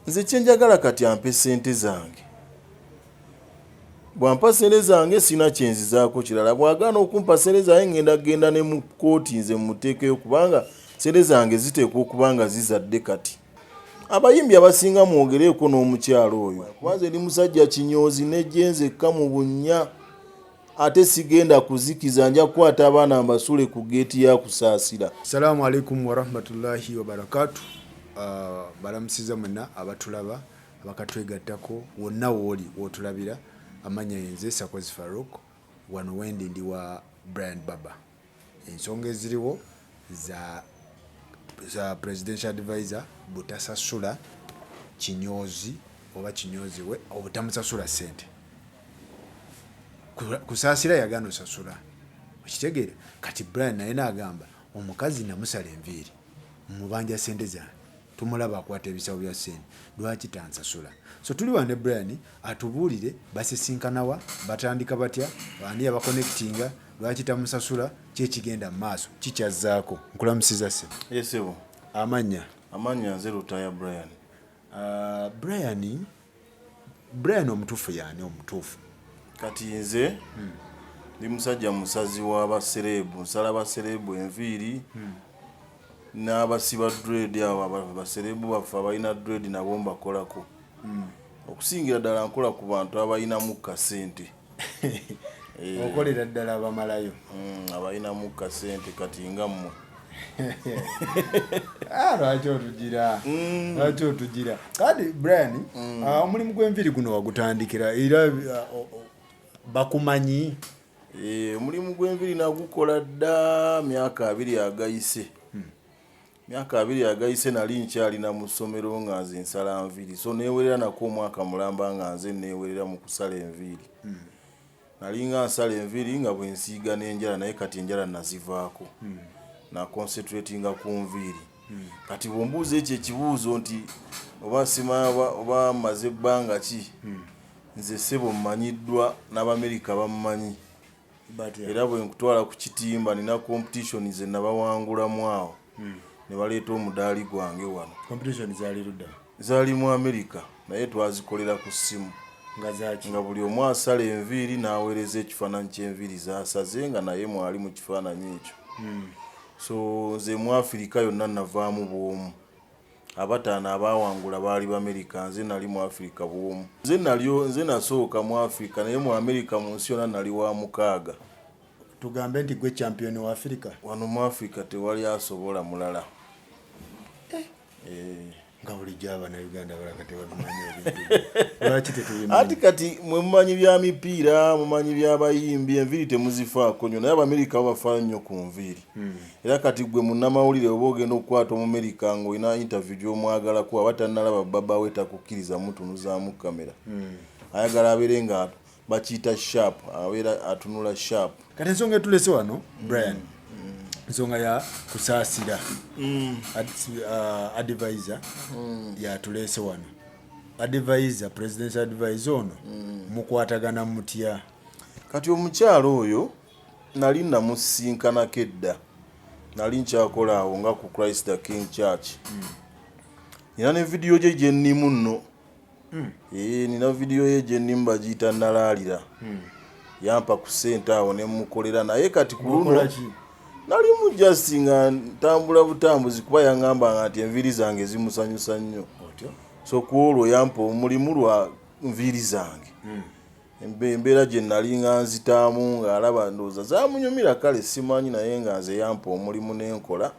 Nze kyenjagala kati ampe sente zange. Bwampa sente zange sina kyenzizaako kirala. Bwagaana okumpa sente zange, ngenda genda ne mu kooti nze muteekeyo, kubanga sente zange ziteekwa okuba nga zizadde. Kati abayimbi abasinga mwogereeko n'omukyalo oyo, kuba nze ndi musajja kinyoozi, nejje nzekka mu bunnya, ate sigenda kuzikiza. Nja kukwata abaana mbasule ku geeti ya Kusaasira. Assalamu alaikum warahmatullahi wabarakatu. Balamusiza mwenna abatulaba, abakatwegattako wonna wooli wootulabira. Amanya yenze Sakozi Faruk. Wano wendi ndi wa Brian Baba. Ensonga eziriwo za presidential advisor butasasula kinyozi oba kinyozi we obutamusasula sente. Kusaasira yagaana osasula, okitegeera? Kati Brian naye naagamba omukazi namusala enviiri, mubanja sente zange, tumulaba akwata ebisawo bya sente, lwaki tansasula? So tuli wano ne Brian atubuulire basisinkanawa, batandika batya, ani yabaconnectinga, lwaki tamusasula, ki ekigenda mu maaso, kikyazzaako. Nkulamusiza se. Esebo. Amannya? Amannya nze Lutaya Brian. Brian, Brian omutuufu yaani omutuufu? Kati nze ndi musajja musazi wa baceleb, nsala baceleb enviiri n'abasiba dread. Abo baceleb baffe abalina dread nabo mbakolako. Okusingira ddala nkola ku bantu abalinamu kasente. Okolera ddala abamalayo? Abalinamu kasente, kati nga mmwe. Ah, lwaki otugira? Lwaki otugira? Kati Brian, omulimu gw'enviiri guno wagutandikira era bakumanyi? Omulimu gw'enviiri nagukola dda myaka 20 agayise. Myaka 20 agayise nali nkyalina mu ssomero nga nze nsala nviiri, so neewerera nako omwaka mulamba nga nze neewerera mu kusala enviiri. Nalinga nsala enviiri nga bwe nsiiga n'enjala, naye kati enjala nazivaako, na concentratinga ku nviiri. Kati bw'ombuuza ekyo ekibuuzo nti oba simanya oba mmaze ebbanga ki, nze ssebo mmanyiddwa n'Abamerika bammanyi. Batya? Era bwe nkutwala ku kitimba, nina competition ze nabawangulamu awo ne baleeta omudaali gwange wano. Competition zaali ludda? Zaali mu America, naye twazikolera ku ssimu. Nga zaki? Nga buli omu asala enviiri n'aweereza ekifaananyi ky'enviiri z'asaze nga naye mwali mu kifaananyi ekyo. So nze mu Afirika yonna navaamu bw'omu. Abataano abaawangula baali Bamerika, nze nali mu Afirika bw'omu. Nze nalyo nze nasooka mu Afirika, naye mu Amerika, mu nsi yonna nali wa mukaaga. Tugambe nti gwe champion wa Afirika? Wano mu Afirika tewali asobola mulala. Eh. Nga bulijjo Abannayuganda balaka tebabimanyi ebintu, lwaki tetubimanyi? Ati kati mwe mumanyi bya mipiira, mumanyi byabayimbi, enviiri temuzifaako nnyo, naye Abamerika bo bafaayo nnyo ku nviiri. Era kati gwe munnamawulire oba ogenda okukwata Omumerika ng'olina interview gy'omwagalako, aba tannalaba baba we, takukkiriza mutunuzaamu kamera. Ayagala abeere nga bakiyita sharp, abeera atunula sharp. Kati ensonga etulese wano Brian, ensonga ya Kusaasira advisor yatulese wano. Advisor, presidential advisor ono mukwatagana mutya? Kati omukyalo oyo nali namusisinkanako edda, nali nkyakola awo nga ku Christ the King Church. Nina ne vidiyo gye gyennimu nno. Ee, nina vidiyo ye gyennimu, bagiyita Nalaalira. Yampa ku ssente awo ne mukolera, naye kati ku luno Okola ki? Nalimu just nga ntambula butambuzi, kuba yaŋŋambanga nti enviiri zange zimusanyusa nnyo. Otyo. So ku olwo yampa omulimu lwa nviiri zange. Embeera gye nali nga nzitaamu ng'alaba ndowooza zamunyumira, kale simanyi, naye nga nze yampa omulimu n'enkola.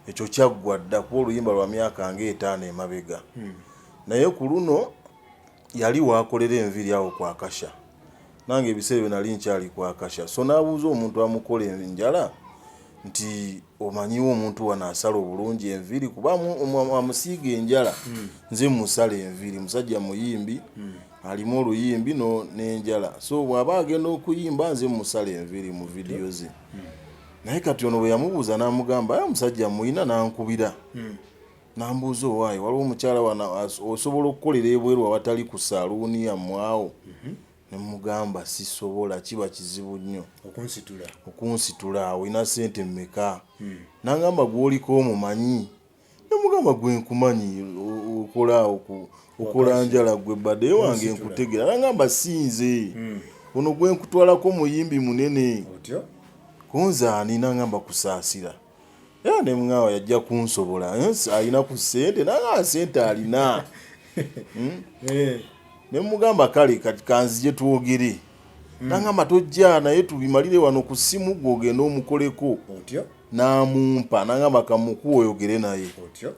Ekyo kyaggwa dda, kuba oluyimba lwa myaka ng'etaano emabega. Naye ku luno yali waakolera enviiri awo ku Akasha, nange ebiseera ebyo nali nkyali ku Akasha. So n'abuuza omuntu amukola enjala nti, "Omanyiwo omuntu wano asala obulungi enviiri?" Kuba amusiiga enjala nze musala enviiri. Musajja muyimbi, alimu oluyimbi no n'enjala, so bw'aba agenda okuyimba nze musala enviiri mu vidiyo ze. Naye kati ono bwe yamubuuza n'amugamba, "Aye omusajja muyina." N'ankubira nambuuza, "Owaaye, waliwo omukyala wano osobola okukolera ebweru awatali ku saluuni yammwe awo?" Ne mugamba, "Sisobola, kiba kizibu nnyo." Okunsitula. Okunsitula awo. "Olina sente mmeka?" Nangamba, "Gwoliko omumanyi?" Nemugamba, gwe nkumanyi, okola okola njala, gwe badde wange nkutegera. Nagamba, sinze ono gwe nkutwalako muyimbi munene. Otyo. Kunze ani? Nagamba, Kusaasira. Era nemugamba, yajja kunsobola. Alina ku ssente? Nagamba, sente alina. Nemugamba, kale kati kanzije twogere. Nagamba, tojja, naye tubimalire wano ku ssimu, gwe ogende omukoleko. Otyo. N'amumpa, nagamba, kamukuwa oyogere naye. Otyo.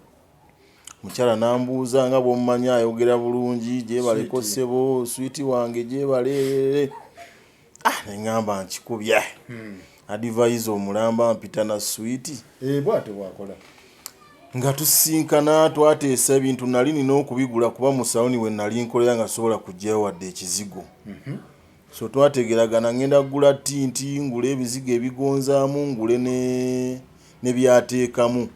Mukyala nambuuza nga bwomumanyi ayogera bulungi, gyebaleko. Sweetie. Ssebo, sweetie wange, gyebale. Ah, neŋŋamba nkikubye advisor omulamba mpita na sweetie. Bwatyo bwakola. Nga tusinkana, twateesa ebintu nali nina okubigula, kuba mu saloni we nali nkolera nga sobola kugjayo wadde ekizigo. So twategeragana, ngenda kugula tint, ngule ebizigo ebigonzaamu, ngule ne byateekamu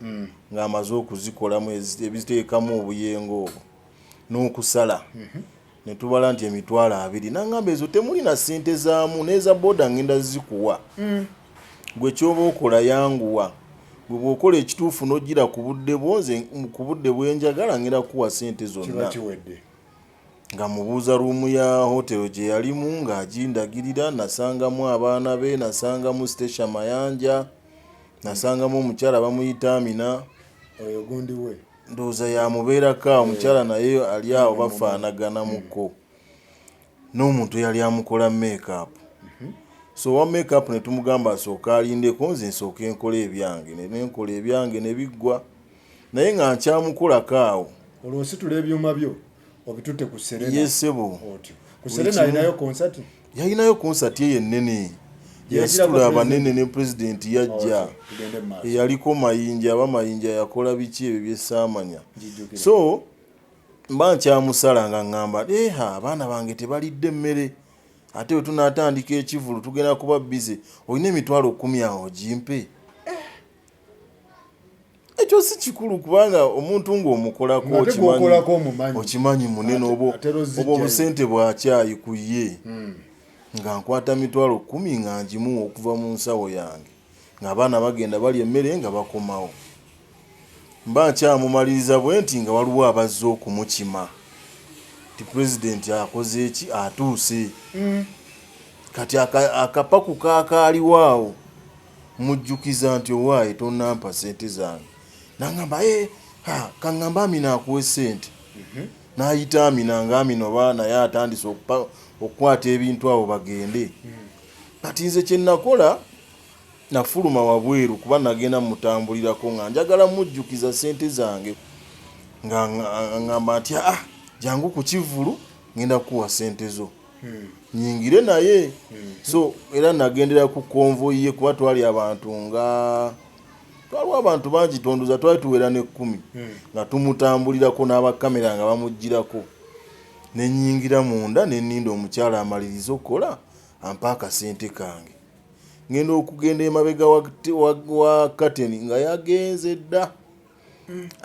ng'amaze okuzikolamu, ebiteekamu obuyengo obwo n'okusala. Ne tubala nti 20,000. Nangamba, ezo temuli na ssente zaamu, n'eza boda ngenda zikuwa. Gwe kyoba okola, yanguwa. Gwe bw'okola ekituufu n'ojjira ku budde bwo, nze ku budde bwenjagala ngenda kukuwa ssente Kiba zonna. kiwedde. Nga mubuuza room ya hotero gye yalimu, ng'agindagirira. Nasangamu abaana be, nasangamu Stecia Mayanja, nasangamu omukyala bamuyita Amina. Oyo gundi we. Ndowooza yamubeerako awo, omukyala naye ali awo bafaanaganamuko n'omuntu eyali amukola makeup. So wa makeup ne tumugamba asooke alindeko, nze nsooke nkola ebyange. Ne nenkola ebyange ne biggwa, naye nga nkyamukolako awo. Olwo ositula ebyuma byo obitutte ku Serena. Ye ssebo. Otyo, ku Serena alinayo konsati. Yalinayo konsati eyo ennene. Gye yasitula yagirako. Abanene ne pulezidenti yajja. Otyo, tugende mu maaso. Eyaliko Mayinja, aba Mayinja yakola biki ebyo byesaamanya. Njijjukira. So mba nkyamusala nga ŋŋamba, eha, abaana bange tebalidde emmere, ate bwe tunaatandika ekivulu tugenda kuba busy, olina 100,000 awo gimpe. Ekyo si kikulu, kubanga omuntu ng'omukolako Ng'ate gw'okolako omumanyi. Okimanyi munene. Ate Oba obusente bwakyayi ku ye. Nga nkwata 100,000 nga ngimuwa okuva mu nsawo yange, ng'abaana bagenda balya emmere nga bakomawo. Mba nkyamumaliriza bwe nti, nga waliwo abazze okumukima ti pulezidenti akoze eki, atuuse. Kati akapaku kakaaliwo awo, mujjukiza nti, owaaye, tonnampa sente zange. Nangamba, e kaŋŋamba Amina akuwe sente. N'ayita Amina, nga Amina oba naye atandise okukwata ebintu abo bagende. Kati nze kye nakola, nafuluma wabweru, kuba nagenda mutambulirako nga njagala mujjukiza sente zange, nga ŋŋamba nti, ah, jangu ku kivvulu, ngenda kukuwa sente zo, nyingire naye. So era nagendera ku convoy ye, kuba twali abantu nga twaliwo abantu bangi, tondoza twali tuwera ne 10, nga tumutambulirako n'abakamera nga bamugirako. Nenyingira munda, neninda omukyala amalirize okukola ampa akasente kange. Ngenda okugenda emabega wa kateni nga yagenze dda.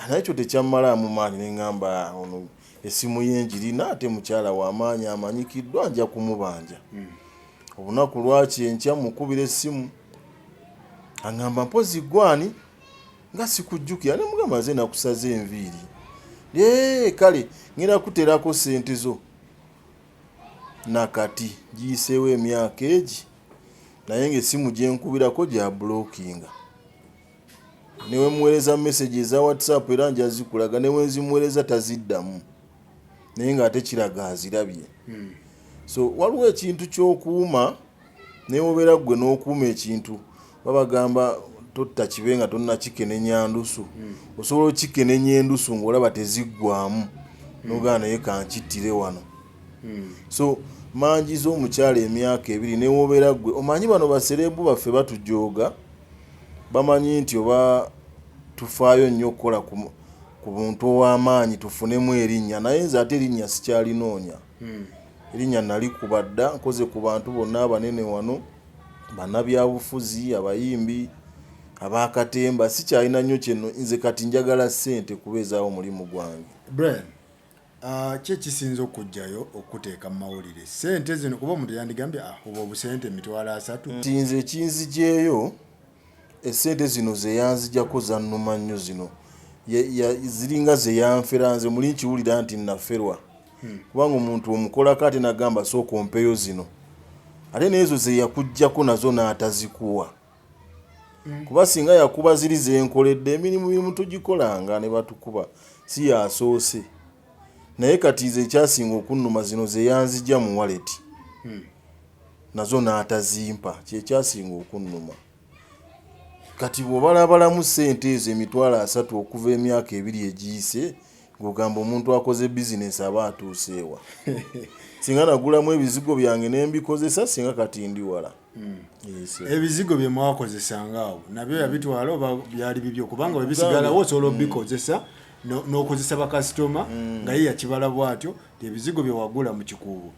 Naye ekyo tekyammalaamu maanyi, neŋŋamba, ono essimu ye njirina, ate mukyala w'amaanyi amanyikiddwa, nja kumubanja. Olunaku lwaki enkya mukubira essimu, aŋŋamba, mpozi gwani nga sikujjukira? Ne mugamba, nze nakusaze enviiri. Ee, kale ngenda kuterako sente zo. Nakati giyiseewo emyaka egi, naye ngaessimu gyenkubirako gya blockinga. Newemuweereza message eza WhatsApp, era nja zikulaga, newenzimuweereza taziddamu, naye ngaate kiraga azirabye. So waliwo ekintu ky'okuuma, newobeera ggwe n'okuuma ekintu, babagamba totta kibe nga tonnakikenenya ndusu. Osobola okikenenya endusu ng'olaba teziggwamu, nogamba, naye kankittire wano. So manjiza omukyala emyaka 2, newobeera ggwe omanyi bano ba celeb baffe batujooga, bamanyi nti oba tufaayo nnyo okukola ku buntu ow'amaanyi tufunemu erinnya. Naye nze ate erinnya sikyalinoonya. Erinnya nalikuba dda, nkoze ku bantu bonna abanene wano, bannabyabufuzi, abayimbi, abakatemba. Sikyalina nnyo kyeno, nze kati njagala ssente kubeezaawo omulimu gwange. Brian, ki ekisinza okugjayo okuteeka mu mawulire? Sente zino? Kuba omuntu yandigambye, ah, oba obusente 30,000. Nti nze ekinzigyeyo, essente zino zeyanzijako zannuma nnyo. Zino Ziringa ze yanfera. Nze muli nkiwulira nti naferwa, kubanga omuntu omukolako ate nagamba sooka ompeyo zino, ate n'ezo ze yakuggyako nazo n'atazikuwa. Kuba singa yakuba ziri zenkoledde emirimu, mirimu tugikolanga ne batukuba, si yasoose. Naye kati nze ekyasinga okunnuma, zino ze yanzijja mu wallet nazo n'atazimpa, kyekyasinga okunnuma. Kati bw'obalabalamu ssente ezo 300,000 okuva emyaka 2 egiyise, ng'ogamba omuntu akoze bizinesi aba atuuseewa? Singa nagulamu ebizigo byange nembikozesa, singa kati ndi wala. Yes. Ebizigo bye mwakozesanga awo nabyo yabitwala oba byali bibyo? Kubanga bwe bisigalawo osobola obikozesa n'okozesa bakasitoma, nga ye yakibala bw'atyo ti ebizigo bye wagula mu Kikuubo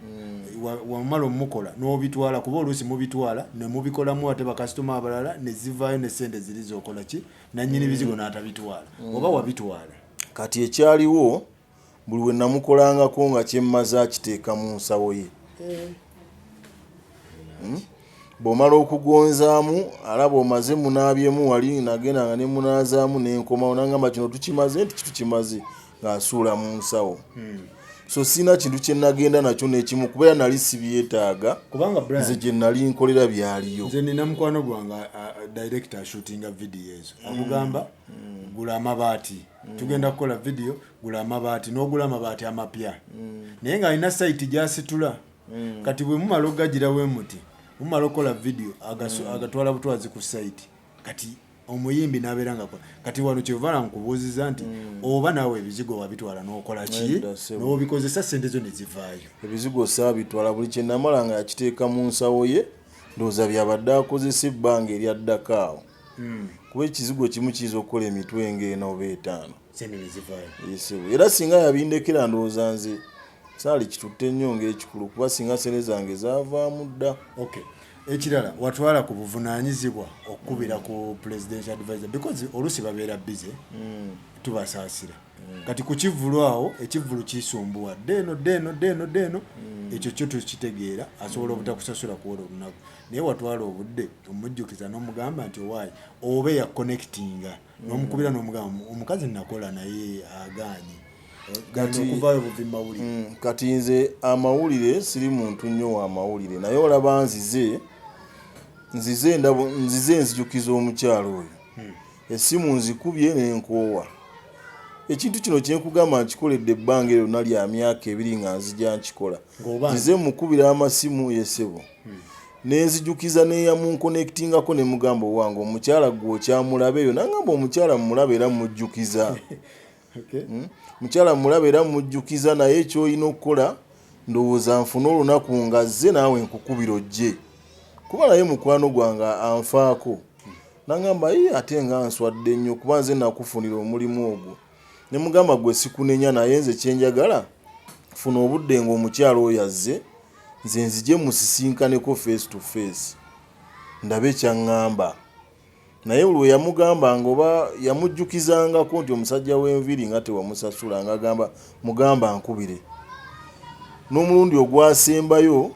wamala omukola n'obitwala, kuba oluusi mubitwala ne mubikolamu ate bakasitoma abalala ne zivaayo ne sente ziri zokola ki, nannyini bizigo n'atabitwala, oba wabitwala? Kati ekyaliwo, buli we namukolangako nga kyemmaze akiteeka mu nsawo ye. Bw'omala okugonzaamu, alaba omaze munaabyemu wali, nagenda nga nemunaazaamu nenkomawo, nangamba kino tukimaze, nti kitukimaze, ng'asuula mu nsawo. So sina kintu kye nagenda nakyo n'ekimu, kubeera nali sibyetaaga. Kubanga Brian, Nze gye nali nkolera byaliyo. Nze nina mukwano gwange director ashootinga video ezo, akugamba gula amabaati, tugenda kukola video, gula amabaati, n'ogula amabaati amapya, naye ng'alina site gyasitula. Kati bwe mumala okugagirawo emuti, mumala okukola video, agatwala butwazi ku site. Kati omuyimbi n'abeera nga kati wano kyova nkubuuziza nti oba naawe ebizigo wabitwala n'okola ki? Nedda, ssebo. N'obikozesa, sente zo ne zivaayo. Ebizigo saabitwala. Buli kye namala nga yakiteeka mu nsawo ye. Ndowooza byabadde akozesa ebbanga eryaddako awo, kuba ekizigo kimu kiyinza okukola emitwe ng'ena oba 5. Sente ne zivaayo. Ssebo. Era singa yabindekera, ndowooza nze saali kitutte nnyo ng'ekikulu, kuba singa sente zange zaavaamu dda. Okay, ekirala, watwala ku buvunaanyizibwa okukubira ku presidential advisor? Because oluusi babeera busy, tubasaasira. Kati ku kivvulu awo, ekivvulu kisumbuwa ddeeno ddeeno ddeeno ddeeno, ekyo kyo tukitegeera, asobola obutakusasula ku olwo olunaku, naye watwala obudde omujjukiza n'omugamba nti owaayi oba eyaconnectinga n'omukubira n'omugamba omukazi nakola naye agaanye okuvaayo buvi mawulire? Kati nze amawulire siri muntu nnyo wa mawulire, naye olaba nzize ndabo, nzize nzijukiza omukyalo oyo. Essimu nzikubye nenkoowa. Ekintu kino kyenkugamba nkikoledde ebbanga eryo lyonna lya myaka 2 nga nzija nkikola. Ng'obanja. Nzize mukubira amasimu yesebo, nenzijukiza neyamunconnectingako, ne mugamba owange omukyala gwe okyamulaba eyo? Nangamba omukyala mumulaba era mujjukiza. Mukyala mulaba era mujjukiza, naye ekyolina okukola, ndowooza nfune olunaku nga zze naawe nkukubira ojje, kuba naye mukwano gwange anfaako. Nangamba ye ate nga nswadde nnyo kuba nze nakufunira omulimu ogwo. Ne mugamba gwe sikunenya, naye nze kyenjagala funa obudde ng'omukyala oyo azze, nze nzije musisinkaneko face to face, ndabe kyaŋŋamba. Naye buli we yamugambanga oba yamujjukizangako nti omusajja w'enviiri nga tewamusasula, ng'agamba mugamba nkubire. N'omulundi ogwasembayo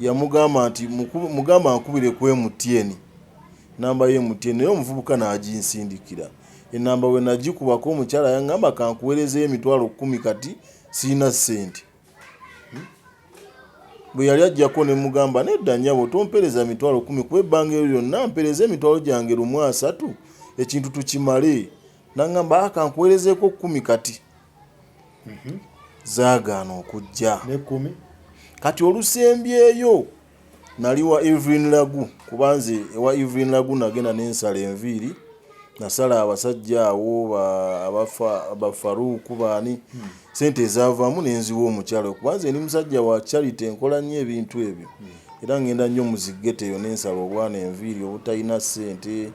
yamugamba nti mugamba nkubire ku MTN, namba ye MTN, naye omuvubuka n'aginsindikira enamba. We nagikubako, omukyala yaŋŋamba kankuweerezeyo 100,000, kati sirina ssente. Bwe yali ajjako ne mugamba nedda nnyabo, tompeereza 100,000, kuba ebbanga eryo lyonna mpeereza emitwalo gyange 130, ekintu tukimale. Naŋŋamba kankuweerezeeko 10. Kati zaagaana okujja. Nekumi. Kati olusembyeyo nali wa Evelyn Lagu, kuba nze ewa Evelyn Lagu nagenda nensala enviiri, nasala abasajja awo abafaruuku baani, sente ezavaamu nenziwa omukyalo, kuba nze ndi musajja wa charity, nkola nnyo ebintu ebyo. Era ngenda nnyo mu ziggeto eyo nensala obwana enviiri obutalina ssente,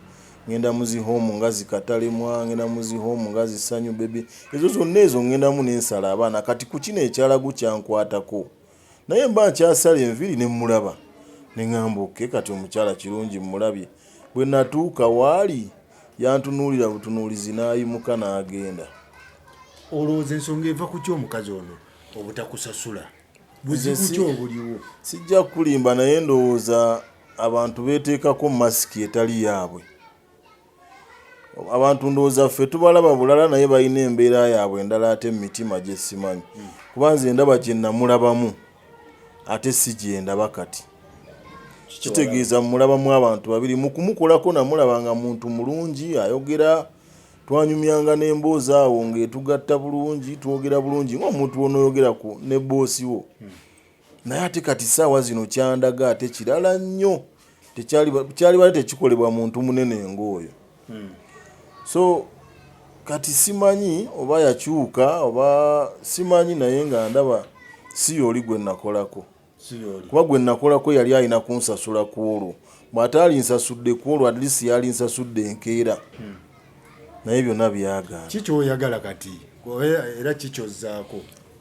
ngenda mu zi home nga zikatalemwa, ngenda mu zi home nga zisanyu baby, ezo zonna ezo ngendamu nensala abaana. Kati ku kino ekyalagu kyankwatako, naye mba nkyasala enviiri ne mmulaba, ne ŋŋamba okay, kati omukyala kirungi mmulabye. Bwe natuuka waali, yantunuulira butunuulizi n'ayimuka n'agenda. Olowooza ensonga eva ku ki omukazi ono obutakusasula? Buzibu Nze ki obuliwo? Sijja kukulimba, naye ndowooza abantu beeteekako masiki etali yaabwe. Abantu ndowooza ffe tubalaba bulala, naye balina embeera yaabwe endala ate mu mitima gye simanyi, kuba nze ndaba gye namulabamu ate si gye ndaba kati. Kitegeeza mulabamu abantu babiri. Mu kumukolako namulaba nga muntu mulungi, ayogera, twanyumyanga n'emboozi awo ng'etugatta bulungi, twogera bulungi ng'omuntu wonoyogera ku ne boosi wo. Naye ate kati saawa zino kyandaga ate kirala nnyo, kyalibadde tekikolebwa muntu munene ng'oyo. So kati simanyi oba yakyuka oba simanyi, naye nga ndaba si y'oli gwe nakolako, kuba gwe nakolako yali alina kunsasula ku olwo. Bw'ataali nsasudde ku olwo, at least yali nsasudde enkeera, naye byonna byagaana. Kikyoyagala kati era kikyozzaako?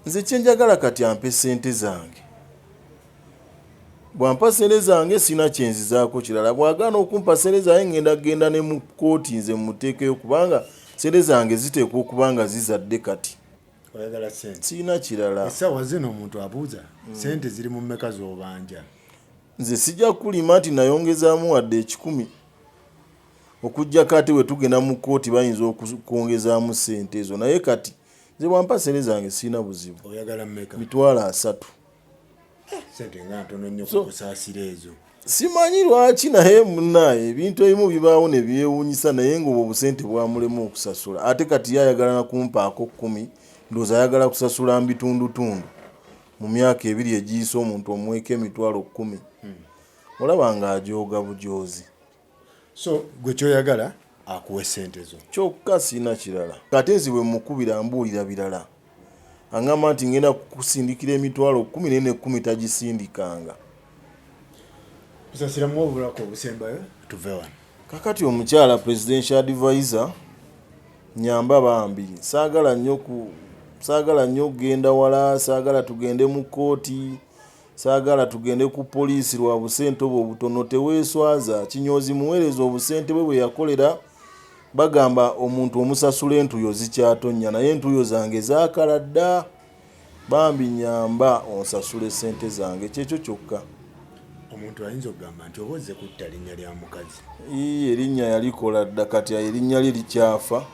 Nze kyenjagala kati ampe sente zange. Bwampa sente zange, sina kyenzizaako kirala. Bwagaana okumpa sente zange, ngenda kugenda ne mu kooti nze muteekeyo, kubanga sente zange ziteekwa okuba nga zizadde kati. Oyagala sente? Siina kirala. Essaawa zino omuntu abuuza, sente ziri mu mmeka z'obanja? Nze sijja kulima nti nayongezaamu wadde 100, okugjako ate bwe tugenda mu kooti bayinza okwongezaamu sente ezo. Naye kati nze bwampa sente zange, siina buzibu. Oyagala mmeka? 300,000. Sente nga ntono nnyo kukusaasira ezo. Simanyi lwaki, naye munaye ebintu ebimu bibaawo ne byewuunyisa. Naye nga obwo obusente bwamulema okusasula, ate kati ye ayagala nakumpaako 10. Ndowooza ayagala kusasula mu bitundutundu mu myaka 2 egiyise. Omuntu omuweeko 100,000, olaba ng'ajooga bujoozi. So gwe kyoyagala akuwe sente zo? Kyokka, siina kirala. Ate nze bwe mukubira mbuulira birala, aŋŋamba nti ngenda kukusindikira 100,000, naye ne 10 tagisindikanga. Kusasiramu obulako obusembayo tuve wano. Kakati omukyala presidential advisor, nyamba bambi. Saagala nnyo kugenda wala, saagala tugende mu kooti, saagala tugende ku poliisi lwa busente obwo obutono. Teweeswaza, kinyozi muweereza obusente bwe bwe yakolera. Bagamba omuntu omusasula entuyo zikyatonya, naye entuyo zange zaakala dda. Bambi nyamba onsasule sente zange, kyekyo kyokka. Omuntu ayinza okugamba nti oba ozze kutta linnya lya mukazi. Ii, erinnya yalikola dda, kati erinnya lye likyafa.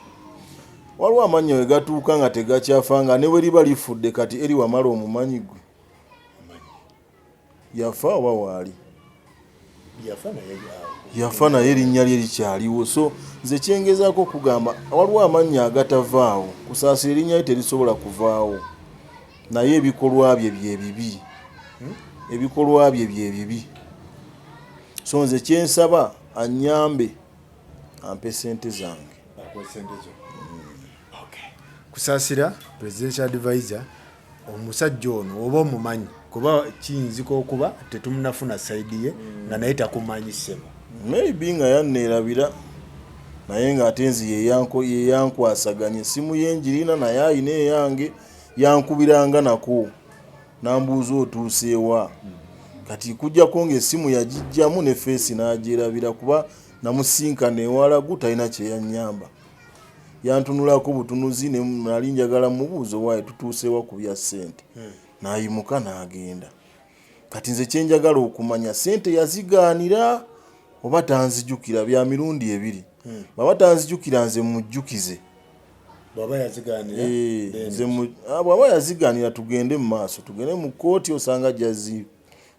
Waliwo amannya we gatuuka nga tegakyafa, nga ne bwe liba lifudde. Kati eri wamala omumanyi gwe yafa oba waali? Yafa, naye Yafa, naye erinnya lye likyaliwo. So nze kyengezaako okugamba, waliwo amannya agatavaawo. Kusaasira erinnya lye terisobola kuvaawo, naye ebikolwa bye byebibi, ebikolwa bye byebibi. So nze kyensaba, anyambe ampe sente zange. Akuwe sente zo. Okay. Kusaasira presidential advisor, omusajja ono oba omumanyi? Kuba kiyinzika okuba tetumunafuna side ye nga naye takumanyi, ssebo. Maybe nga yanneerabira, naye ng'ate nze yeyankwasaganya essimu ye njirina, naye ayina eyange. Yankubiranga nako nambuuza otuuseewa. Kati kujjako ng'essimu yagijjamu ne face n'agyerabira, kuba namusinkana ewalagu, talina kyeyanyamba, yantunulako butunuzi. Ne nali njagala mubuuzo waaye tutuuseewa ku bya ssente, n'ayimuka n'agenda. Kati nze kyenjagala okumanya, ssente yazigaanira oba tanzijukira? Bya mirundi ebiri. Baba tanzijukira, nze mujjukize. Bwaba yaziganira, Eh, nze bw'aba yazigaanira, tugende mu maaso, tugende mu kooti, osanga ajja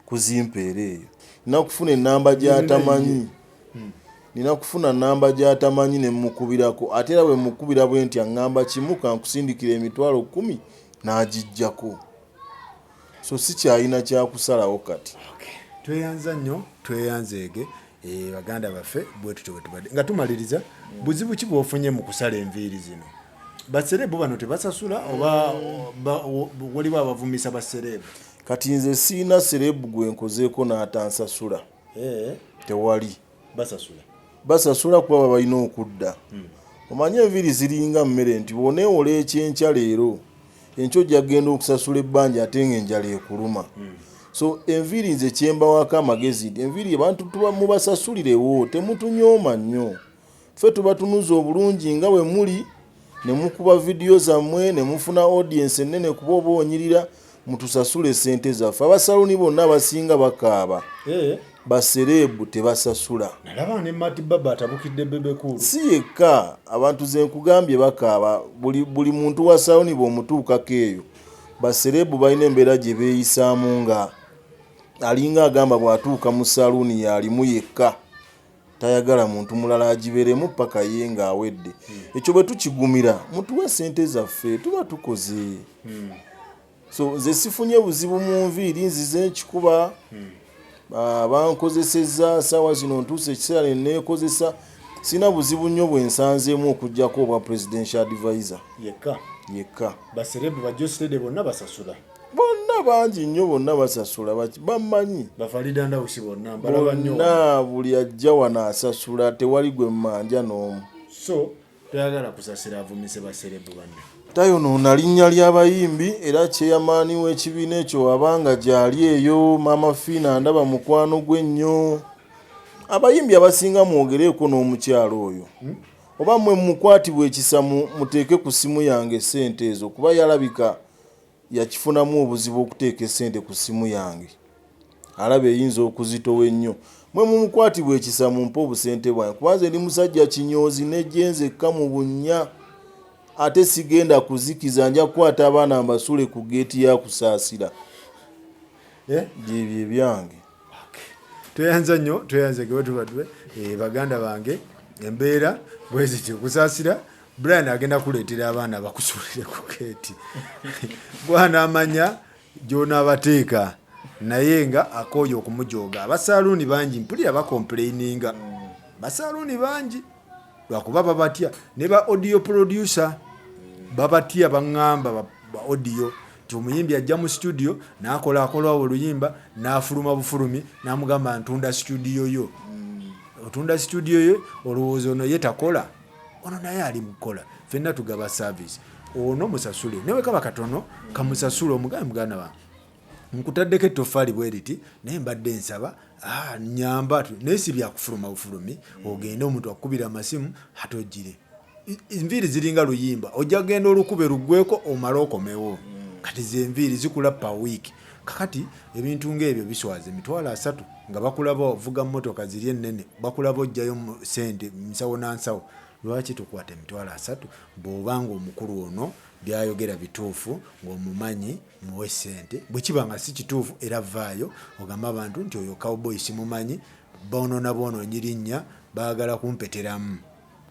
kuzimpeera eyo. Nina kufuna enamba gy'atamanyi, nina kufuna namba gy'atamanyi ne mukubirako. Ate era bwe mukubira bwe nti aŋŋamba kimu, kankusindikira 100,000, n'agijjako. So sikyalina kyakusalawo kati. Tweyanza nnyo, tweyanzeege. Baganda baffe, bwe tutyo bwe tubadde nga tumaliriza. Buzibu ki bw'ofunye mu kusala enviiri zino? Ba celeb bano tebasasula oba waliwo abavumisa ba celeb? Kati nze siina celeb gwe nkozeeko n'atansasula. Tewali. Basasula? Basasula, kuba baba balina okudda. Omanye enviiri ziringa mmere, nti bw'oneewola ekyenkya leero, enkya ojja kugenda okusasula ebbanja ate ng'enjala ekuluma. So enviiri nze kyembawako amagezi nti enviiri abantu tuba mubasasulirewo, temutunyooma nnyo. Ffe tubatunuza obulungi nga bwe muli ne mukuba vidiyo zammwe ne mufuna audience ennene, kuba oba onyirira. Mutusasule sente zaffe. Abasaluni bonna abasinga bakaaba. Basereebu tebasasula. Nalaba ne Mati Baba atabukidde Bebe Cool. Si yekka, abantu ze nkugambye bakaaba. Buli muntu wa saluni bw'omutuukako eyo, basereebu balina embeera gye beeyisaamu nga alinga agamba bw'atuuka mu saluuni y'alimu yekka, tayagala muntu mulala agibeeremu paka ye ng'awedde. Ekyo bwe tukigumira, mutuwe ssente zaffe, tuba tukoze. So nze sifunye buzibu mu nviiri, nzize nkikuba, bankozesezza, saawa zino ntuuse ekiseera ne neekozesa, sirina buzibu nnyo bwe nsanzeemu okuggyako obwa presidential advisor. Yekka. Yekka. Baserebu ba Josted bonna basasula. Bonna bangi nnyo, bonna basasula, bammanyi. Ba Farida Ndausi bonna mbalaba nnyo. Bonna buli ajja wano asasula, tewali gwe mmanja n'omu. So toyagala kusasira avumise baserebu banne. Tayonoona linnya ly'abayimbi, era chairman w'ekibiina ekyo abanga gy'ali eyo, Maama Fiina ndaba mukwano gwe nnyo. Abayimbi abasinga mwogereeko n'omukyalo oyo. Oba mmwe mukwatibwa ekisa muteeke ku ssimu yange ssente ezo, kuba yalabika yakifunamu obuzibu okuteeka essente ku ssimu yange. Alaba eyinza okuzitowa ennyo. Mwe mumukwatibwa ekisa mumpe obusente bwange, kuba nze ndi musajja kinyoozi nejje nzekka mu bunnya, ate sigenda kuzikiza, nja kukwata abaana mbasule ku geeti ya Kusaasira. Byebyo ebyange. Tweyanza nnyo, tweyanze gewe tubadwe. Baganda bange, embeera bwe zityo. Kusaasira Brian agenda kuleetera abaana bakusuulire ku geeti, gw'anaamanya gy'onaabateeka, naye nga akooye okumujooga. Abasaaluuni bangi mpulira bakomplaininga, basaaluuni bangi lwakuba babatya, ne ba audio producer babatya, baŋŋamba ba audio nti omuyimbi ajja mu studio n'akola akola oluyimba n'afuluma bufulumi n'amugamba ntunda studio yo. Otunda studio yo, olowooza ono ye takola, ono naye ali mukukola, ffenna tugaba service. Ono musasule, newe kaba katono kamusasule, omugambe muganda wange nkutaddeko ettoffaali bwe riti, naye mbadde nsaba nyamba, naye si byakufuluma bufulumi ogende omuntu akukubira amasimu ate ogire. Enviiri ziringa luyimba, ojja kugenda olukube luggweko omale okomewo. Kati ze enviiri zikula per week. Kakati ebintu ng'ebyo biswaza, 30,000 nga bakulaba ovuga mmotoka ziri ennene, bakulaba ojjayo ssente nsawo na nsawo. Lwaki tukwata 30,000? Bw'oba ng'omukulu ono byayogera bituufu, ng'omumanyi, muwe ssente. Bwe kiba nga si kituufu, era vaayo ogambe abantu nti oyo cowboy simumanyi, bonoona bwonoonyi linnya, baagala kumpeteramu.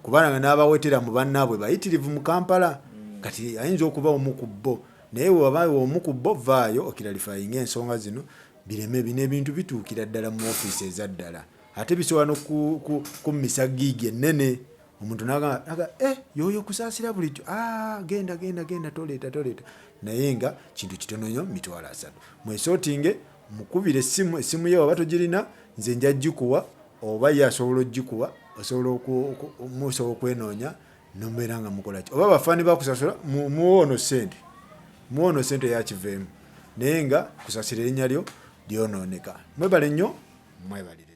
Kubanga n'abawetera mu bannaabwe bayitirivu mu Kampala, kati ayinza okuba omu ku bo. Naye bw'oba omu ku bo, vaayo okiralifayinga ensonga zino, bireme bino ebintu bituukira ddala mu ofiisi eza ddala. Ate bisobola n'okummisa giigi ennene. Omuntu n'agamba, yoyo Kusaasira bulijjo, genda, genda, genda, toleeta, toleeta. Naye nga kintu kitono nnyo, 30,000. Mwesootinge, mukubire essimu, essimu ye waba togirina, nze nja gikuwa, oba ye asobola ogikuwa, musobola okwenoonya, nomubeera nga mukola ki. Oba bafaani bakusasula, muwe ono ssente, muwe ono ssente yakiveemu. Naye nga Kusasira erinnya lyo lyonooneka. Mwebale nnyo, mwebalire.